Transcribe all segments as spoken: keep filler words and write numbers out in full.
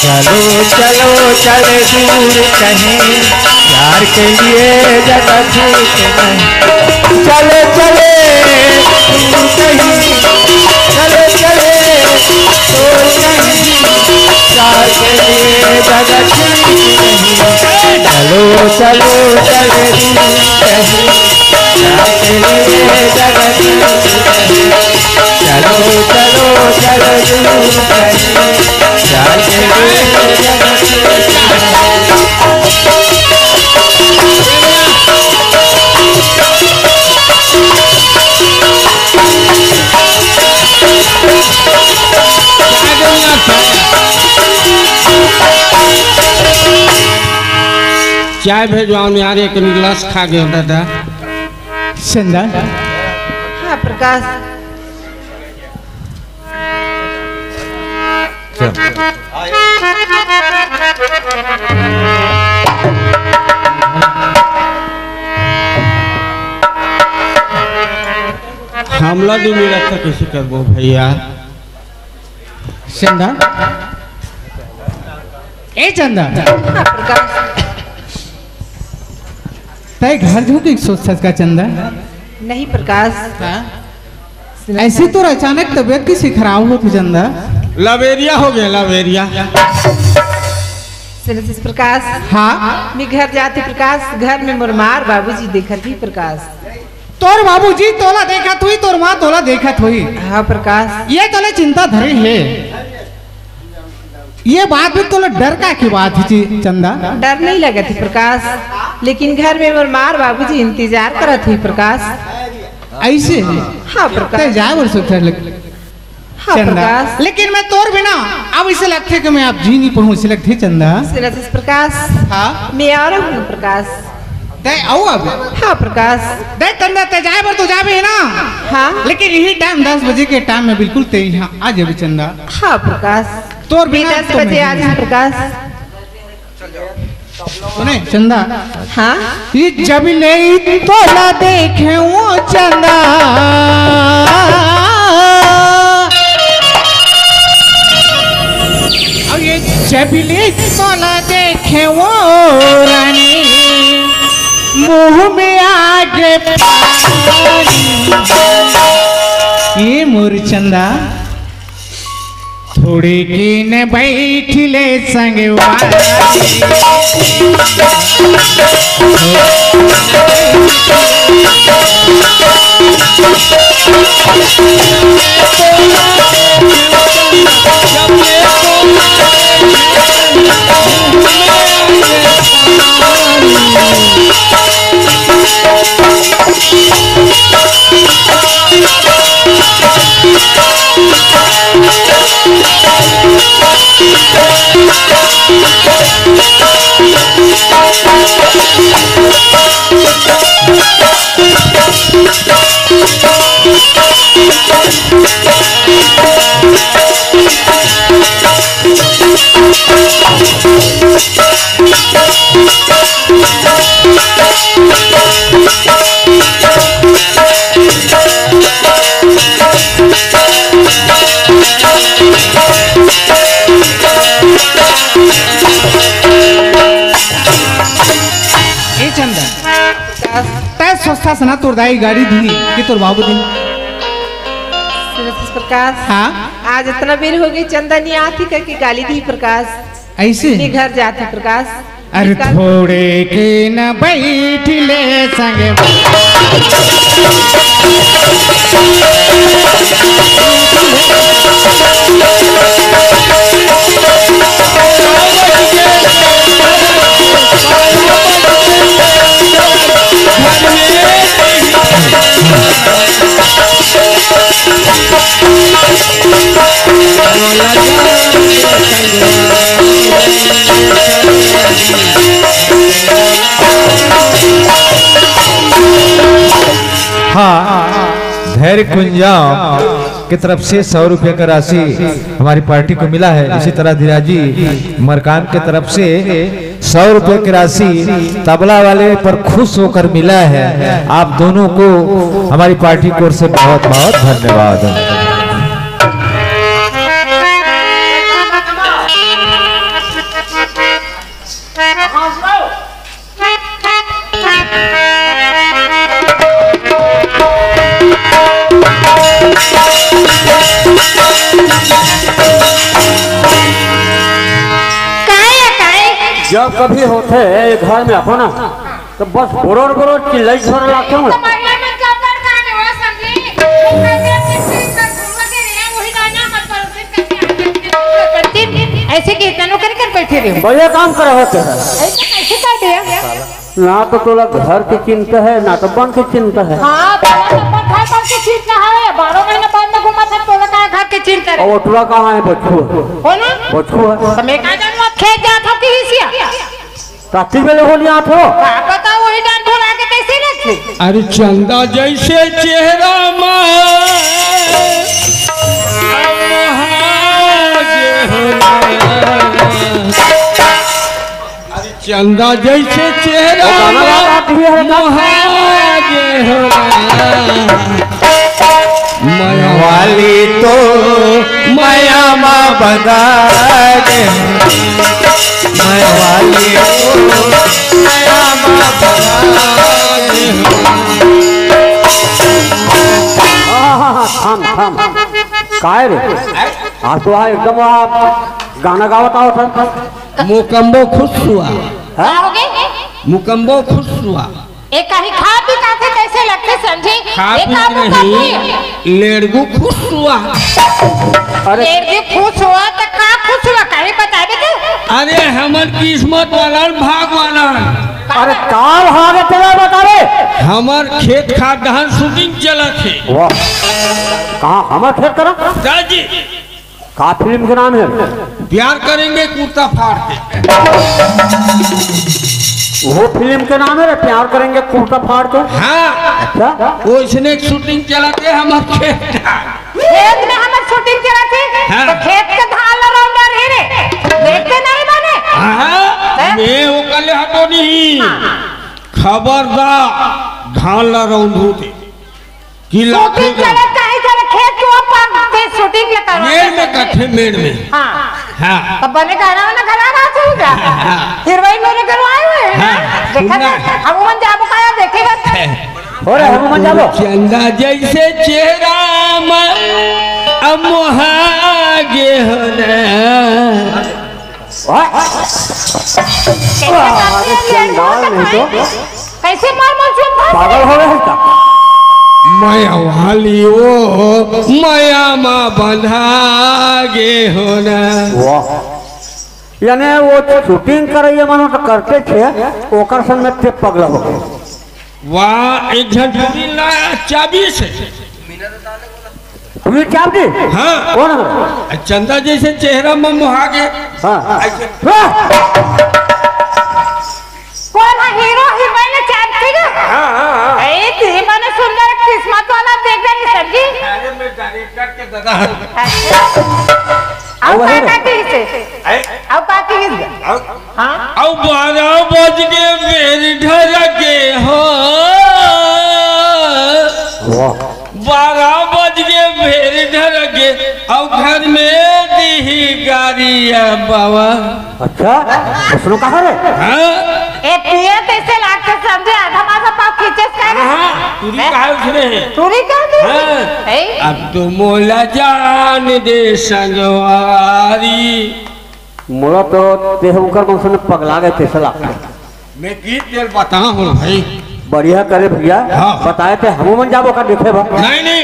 चलो चलो चल दूर कहीं, प्यार के लिए जगत नहीं। चले चले दूर कहीं, चले चले दूर कहीं, प्यार के लिए जगत नहीं। चलो चलो चल दूर कहीं, प्यार के लिए जगत नहीं। चलो चलो चल दूर कहीं, प्यार के लिए जगत नहीं। चाय भेजवाओ यार, एक गिलास खा गया दादा। चंदा। हाँ प्रकाश। हमला भी मिला था, कैसे करबो भैया? चंदा, ए चंदा, हाँ प्रकाश। तय घर जो की सोच सच का चंदा? नहीं प्रकाश। हाँ? ऐसी तो अचानक तबीयत किसी खराब हो थी चंदा? लवेरिया हो गया, लवेरिया। सुनो थे प्रकाश। हाँ? मैं घर जाती प्रकाश, घर में मोर माँ अउ बाबूजी देखत ही प्रकाश। तोर बाबूजी तोला देखत होही, तोर माँ तोला देखत होही। हाँ प्रकाश। ये तोले चिंता धरे हे। ये बात भी तोला डर का की बात ही चंदा? डर नहीं लगत ही प्रकाश, लेकिन घर में मोर माँ अउ बाबूजी इंतजार करत ही प्रकाश। ऐसे? हाँ प्रकाश। तय जाए बर सोच लग हाँ, चंदा। प्रकाश। लेकिन मैं तोर बिना अब इसे लगथे कि मैं अब जी नहीं पाऊँ, इसे लगथे चंदा। सुनत हस प्रकाश? हाँ। मैं आ रहा हूँ प्रकाश। तय आओ अब। हाँ प्रकाश। तय चंदा, तय जाए बर तो जाबे है ना? हाँ। लेकिन यही टाइम, दस बजे के टाइम में बिल्कुल तय यहाँ आ जाबे चंदा। हाँ प्रकाश। तोर मैं बिना दस तो बजे मैं आ जाऊँ प्रकाश। सुने चंदा। हाँ। ये जब ले तोला देखे वो चंदा, और ये जब ले तोला देखे वो रानी, मुंह में आगे पानी। ये मोर चंदा, थोड़े के न बैठ ले संगवा। ए चंदा, तय सोचथस ना तोर दाई गाड़ी दी कि तोर बाबू दी? सुनत हस प्रकाश? हाँ? आज इतना बेर हो गई, चंदा नहीं आती करके गाली दी प्रकाश। ऐसे? मैं घर जाती प्रकाश। अरे प्रकाश। थोड़े के न बैठ ले संग। हाँ, धैर्य कुंजाम की तरफ से सौ रुपये का राशि हमारी पार्टी को मिला है। इसी तरह धीराजी मरकाम की तरफ से सौ रुपये की राशि तबला वाले पर खुश होकर मिला है। आप दोनों को हमारी पार्टी की ओर से बहुत बहुत धन्यवाद। काहे या काहे? जब कभी होथे ये घर में अपन ना, तो बस बोरोर बोरोर चिल्लाई झोर लागथे मोला। ऐसे कीर्तन कर कर बैठे रहे। बढ़िया काम करे होते हैं। ऐसे कैसे कर दिया? ना तो तोला घर की चिंता है, ना तो बन की चिंता है। हाँ, तोला तो अपन घर बन की चिंता है, बारह महीना बन में घूमत है, तोला का घर की चिंता है? और ओटला कहाँ है, बच्चू? हो ना? बच्चू है। तो मैं का जानू, अब खेत जात हो कि हिसिया? राती बेले हो लिया थो। का पता, वही डांड ढोला के कैसे रखे? अरे चंदा जैसे चेहरा मा, अब मोहा गे हो ना। अरे चंदा जैसे चेहरा वो गाना मा, गाता भी है ना? मोहा गे हो ना। मया वाली तो मया मा बंधा दे, मया वाली तो मया मा बंधा दे। हाँ, हाँ, हाँ, थाम, थाम। काय रे? आज तो हा एकदम हा गाना गावत आवत हा। मुकम्बो खुश हुआ। का हो गे? मुकम्बो खुश हुआ। ए, कहीं खा पी खाथे तैसे लगथे समझे। खा ए पी का मुंह का नहीं, पुई? लेड़गू खुश हुआ। अरे। लेड़गू खुश हुआ त का खुश हुआ, कहीं बताबे तो? अरे हमर किस्मत वाला, भाग वाला। अरे का भाग है तेरा, बता रे। हमर खेत खार धान shooting चलत हे। वाह, कहाँ हमर खेत करा? दाजी। का फिल्म के नाम है? प्यार करेंगे कुर्ता फाड़ के। वो फिल्म के नाम है रे, प्यार करेंगे कुर्ता फाड़ के। हाँ। अच्छा। वो इसने एक shooting चलाते हैं हमारे खेत। खेत में हमारे shooting चलाते हैं। हाँ। तो खेत के धान ला रौंदा रही रे। देखते नहीं बने। हाँ, हैं? मैं वो कल हटो नहीं। हाँ। खबरदार धान ला रौंदू ते। कि लाखे shooting में। चलत चाहे चले खेत के ऊपर, ते shooting ले करो। मेड़ में कथे, मेड़ में। हाँ। हाँ। तब बने गाना वाना घला रहा था क्या? हाँ। हीरोइन मेरे घर आए हुए हैं ना? हाँ, देखा सुनना था? है। हम मन जाबो काया देखेगा। है। हो रहा है, हम मन जाबो। चंदा जैसे चेहरा मा, अब मोहा गे हो ना। वाह। कैसे अरे करते हैं, चंडाल नहीं तो। कैसे मार मार चुप था? पागल हो गए हैं क्या? मया वाली वो मया मा बंधा गे हो ना। वाह। यानी वो shooting करैया मानो तो करते थे, ओकर संग में ते पगला हो गए। वाह, एक झन टूरी ला चाबी से। टूरी चाबी? हाँ। कौन है? चंदा जैसे चेहरा में मोहा के। हाँ। ऐसे। हाँ। कौन है हीरो, हीरोइन चाबी के? हाँ, हाँ, हाँ। ए, ती मने सुंदर किस्मत वाला देख रही समझी? अरे, मैं director के दादा। अच्छा। अब वही का ना। काटी से? ऐ? अब काटी से? अब हाँ? अउ बारह बज के बेर ढर गे हो। वाह। बारह बज के बेर ढर गे, अउ घर में दीही गारी बाबा। अच्छा, उसने कहा रे? हाँ? ए, पिए तैसे लागते समझे, आधा माथा पाव खींचे से करे। हाँ, टूरी हैं? कहा उसने? टूरी कहा तू? हाँ। ए? अब तो मोला जान दे संगवारी। मोला तो तेह उकर मन से पगला गए तैसे लागथे। मैं गीत तेल बताहूँ भाई। बढ़िया करे भैया, हाँ। बताए थे हम मन जाबो का देखे बा। नहीं, नहीं,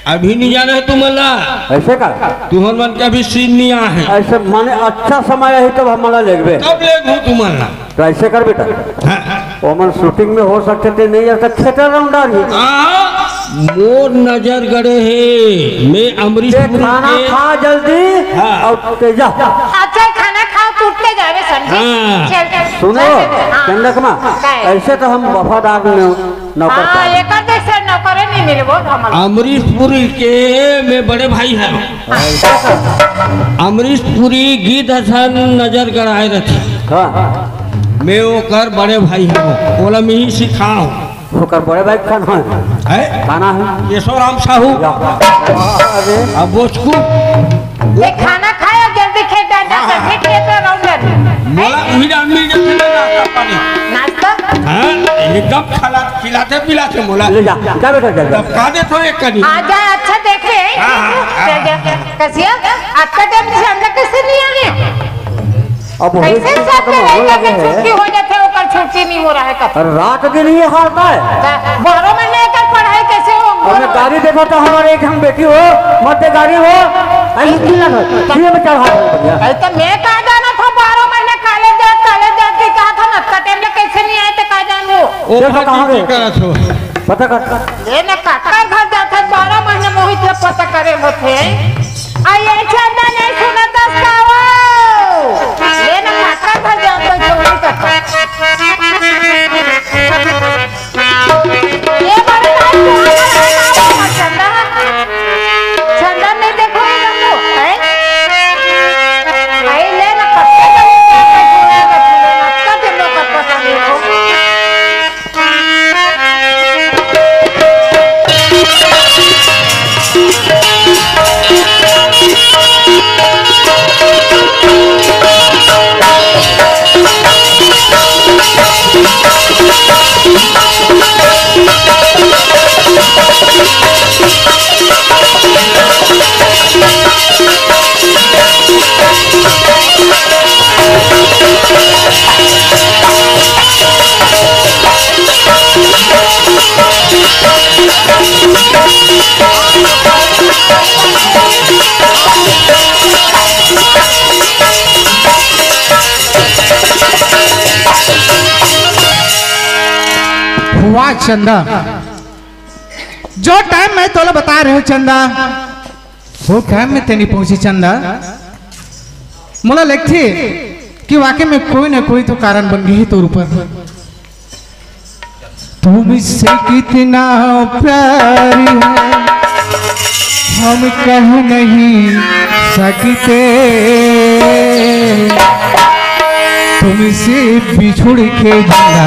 अभी नहीं जाना है तुमन ला। ऐसे का? तुमन मन के अभी सीन नहीं आ है। ऐसे माने अच्छा समय है तब हम ला लेगबे। तब लेगहूँ तुमन ला। तो ऐसे कर बेटा। हाँ। ओमन shooting में हो सकथे ते नहीं आ सकथे, खेतर राउंड डार ही। हाँ, मोर नजर गड़े हे, मैं अमरीश ते पुरी खाना के खा जल्दी हाँ। और ते जा। अच्छा, खाना खाओ, टूटते जावे समझे। हाँ। चल, चल, सुनो, चल, चल, हाँ। चंदकमा, काय? ऐसे तो हम वफादार न-, नौकर हाँ, पाए। एकर जैसे नौकरे नहीं मिलबो हमला। अमरीश पुरी के मैं बड़े भाई है। अमरीश पुरी गीत असन नजर गड़ाए रथे। हाँ। मैं ओकर बड़े भाई हूँ, ओला मैं ही सिखाऊँ। ओकर बड़े भाई का नाम है? है? का नाम है? यशोराम साहू। या। अरे। अब बोचकू। ये खाना खाया, जल्दी खेत डाल, हाँ, हाँ। फिर खेत में रहूंगा। मोला उही डाल मिल जाते ना। पानी। नाश्ता? हाँ, एकदम खिला, खिलाते पिलाते मोला। ले जा, जा बेटा, जा, जा। तब का देथो एक कनी? आ जा, अच्छा देख ले। हाँ, हाँ, हाँ, जा, जा। हाँ। कसिया, अतका टाइम से अंदर कैसे नहीं आ गया? अब वही कैसे तो सबके खत्म होने लइका के लगे हैं। छुट्टी हो जाथे, ओकर छुट्टी नहीं हो रहा है कब? अरे रात दिन ही हालता है। बारह महीने एकर पढ़ाई कैसे हो? और मैं गाड़ी देखा था, हमारे एक हम बेटी हो, मत दे गाड़ी हो, ऐसे क्यों ना हो? ये में चढ़ा दो भैया। अरे तो मैं कहा जाना था, बारह महीने कॉलेज जा, कॉलेज जाती कहा था ना, अतका टाइम ले कैसे नहीं आए तो कहा जान वो। ओ देखो भाजी कहाँ की गए? करत हो? पता कर। ले ना काकर घर जाथे, बारह महीने मोहित ले पता करे होथे। आ ये चंदा नहीं सुनत दस का वो। ले ना काकर घर जाथे, चोरी करता। ये बड़े भाई, तू आ रहा है, चंदा। चंदा नहीं देखो ये लोग, हैं? आई ले ना, कत्ते चले जाते, चोरी करता, कत्ते लोग करता, चोरी को। वाह चंदा, जो टाइम मैं तोला बता रहे हो चंदा, वो टाइम में तेनी पहुंची चंदा। मोला लगथे कि वाकई में कोई ना कोई तो कारण बन गई तोर ऊपर। तुमसे कितना प्यार है, हम कह नहीं सकते। तुमसे बिछुड़ के जिंदा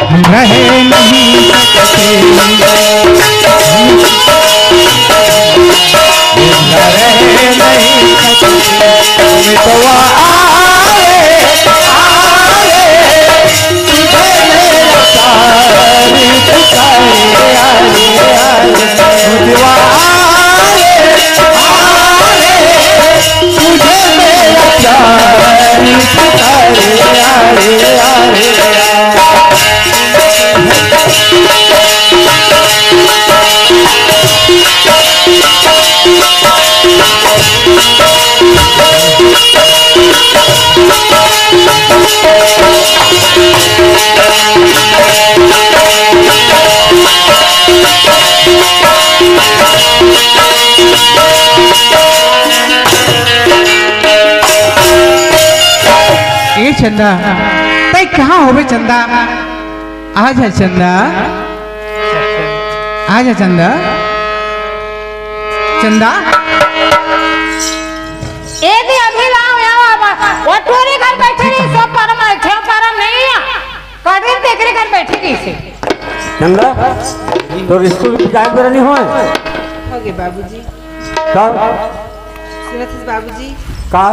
हम रह नहीं सकते। जिंदा रह नहीं सकते। तुम तो आए, आए, तुझे मेरा प्यार पुकारे, आए, आए, मुझे आए, आए, तुझे मेरा प्यार पुकारे, आए, आए। ए चंदा, तै कहाँ होबे चंदा? आजा चंदा, आजा चंदा, चंदा। ए दी अभी लाओ, आओ, आओ। वो टोरी घर बैठे रही, सब परम है, छह परम नहीं है। कड़ी तेकरे घर बैठी रही से। चंदा, तोर स्कूल जाए बर नहीं होय? होगे बाबूजी। का? सुनत हस बाबूजी? का?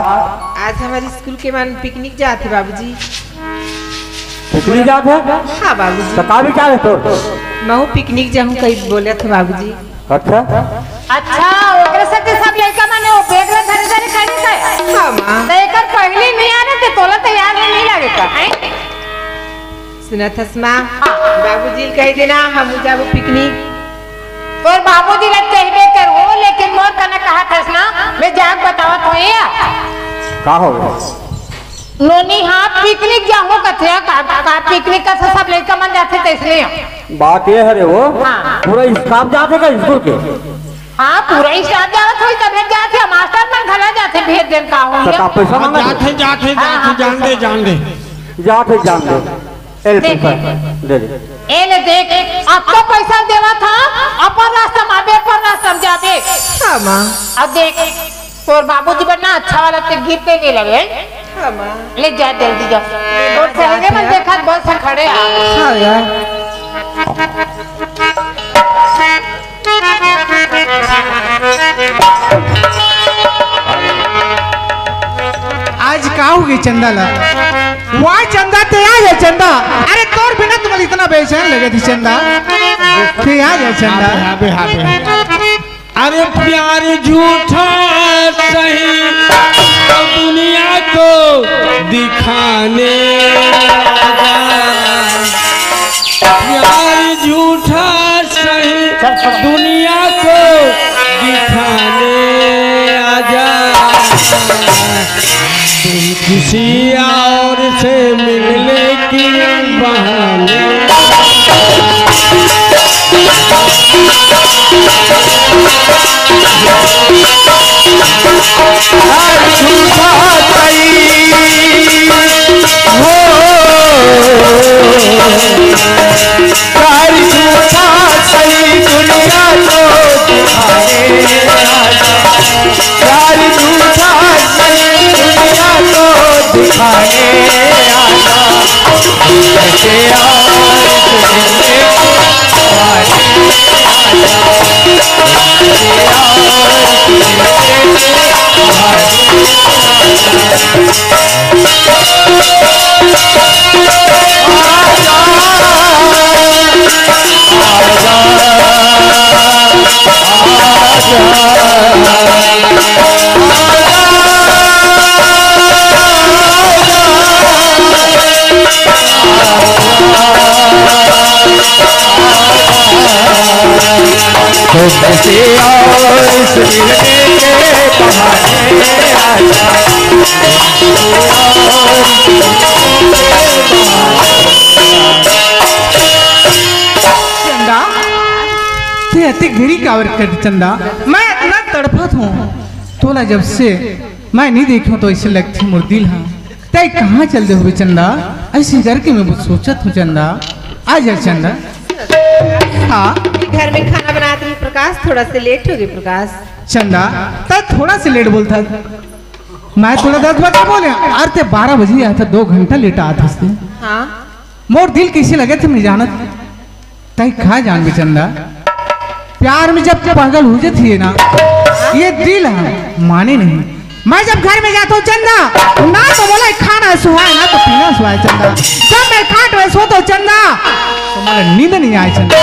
आज हमर स्कूल के मन पिकनिक जात हे बाबूजी। पिकनिक जात हे? हाँ बाबूजी। तो का विचार हे तोर? महू पिकनिक जाहूँ कही बोलत हे बाबूजी। अच्छा। अच्छा, ओकरे सेती सब लइका मन ओ बैग ला धरे धरे खड़े हे। हाँ माँ। तो एकर पहली नहीं आने ते तोला तैयार नहीं लगे का, हैं? सुनत हस माँ, बाबूजी ल कहि देना, हमू जाबो पिकनिक। तोर बाबूजी ल कहिबे करहूँ, लेकिन मोर कने कहत हस ना, मैं जाके बतावत हूँ ये। का हो गया? नोनी, हाँ, पिकनिक जाहूँ कथे, का, का पिकनिक कथे, सब लइका मन जाथे तइसने। बात ये हरे वो, हाँ। पूरा स्टाफ जाथे का स्कूल के? हाँ, पूरा स्टाफ जावत होही, तभे जाथे, मास्टर मन घला जाथे, भेज देन का होही। तो का पैसा मांगत हे? जाथे, जाथे, हाँ, जाथे, हाँ, जान दे, पैसा। जान दे। जाथे, जान दे। ए ले देख। पैसा, दे दे। ए ले देख, अब तो पैसा देवत हा, अपन रास्ता में आबे, अपन रास्ता में जाबे। हाँ, माँ। अब देख, तोर बाबूजी बर ना अच्छा वाला ते गिफ्ट देने लगे। हाँ, माँ। ले जा जल्दी जा। तोर सहेली मन देखत बस खड़े आ। हाँ यार। आज का होगे चंदा ला? वाह चंदा, ते आ जा चंदा। अरे तोर बिना तुमन इतना बेचैन लगे थे चंदा, ते आ जा चंदा। हाँ बे, हाँ बे, हाँ बे। अरे प्यार झूठा सही, दुनिया को दिखाने आजा। प्यार झूठा सही, दुनिया को दिखाने आजा। तुम किसी और से मिलने की बहाने। प्यार झूठा सही, हो, प्यार झूठा सही, दुनिया को दिखाने आजा। प्यार झूठा सही, दुनिया को दिखाने आजा। तुझसे और किसी से तुमसे और मिलने के बहाने आजा। चंदा, ते अतिक देरी काबर कर चंदा? मैं इतना तड़फत हूँ, तोला जब से मैं नहीं देखूँ तो ऐसे लगती मोर दिल हा। तै कहाँ चल दे होबे चंदा? ऐसे करके मैं बहुत सोचत हूँ चंदा। आ जा चंदा। हाँ। घर में खाना बनात रही प्रकाश, थोड़ा से लेट हो गई प्रकाश। चंदा, तै थोड़ा से लेट बोलता। मैं थोड़ा दस बजे बोले, अरे ते बारह बजे आया था, दो घंटा लेट आया था। हाँ। मोर दिल कैसे लगे थे मैं जानत। तै का जानबे चंदा, प्यार में जब पागल हो जाती है ना, ये दिल है, माने नहीं। मैं जब घर में जाता हूँ चंदा, ना तो बोला खाना सुहाए, ना तो पीना सुहाए चंदा। जब मैं खाट में सोता हूँ चंदा, तो मोला नींद नहीं आए चंदा।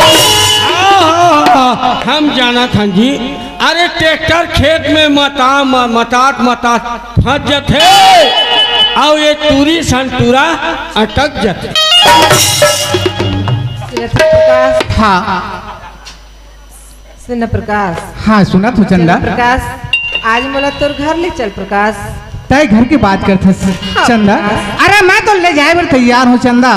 आहा, हम जाना था जी। अरे ट्रैक्टर खेत में मता, म-, मतात मतात फंस जथे, अउ ये टूरी सन टूरा अटक जथे। हाँ। सुन प्रकाश। हाँ, सुनत हूँ चंदा। प्रकाश, आज मोला तोर घर ले चल प्रकाश। तै घर के बात करथस हाँ, चंदा। प्रकाश। अरे मैं तो ले जाए बर तैयार हूँ चंदा।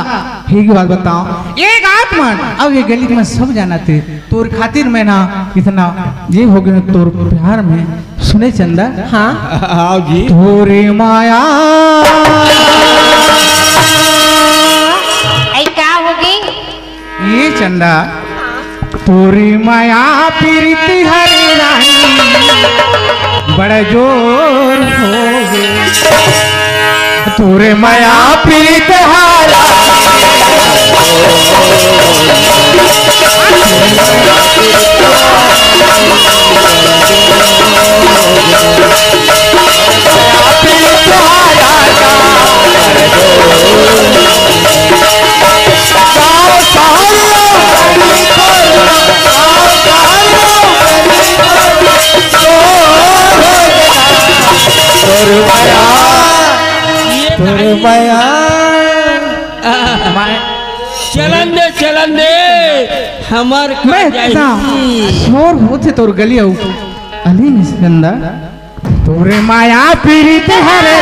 एक बात बताओ, ये गाँव मन अउ ये गली मन सब जानथे, तोर खातिर मैं ना इतना ये हो गए तोर प्यार में। सुने चंदा। हाँ। आओ जी। तोरे माया। ऐ का हो गई? ये चंदा, तोरे माया प्रीति हरे रानी, बड़ा जोर हो गए। तोरे माया प्रीत हारा। तोर माया, तोर माया। चलन दे, चलन दे, हमर मैं इतना शोर होथे तोर गली अउ अली में से चंदा। तोरे माया पीड़ित हरे।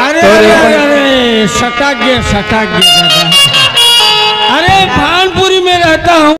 अरे, अरे, अरे, सटक गया, सटक गया दादा। अरे, भानपुरी में रहता हूँ।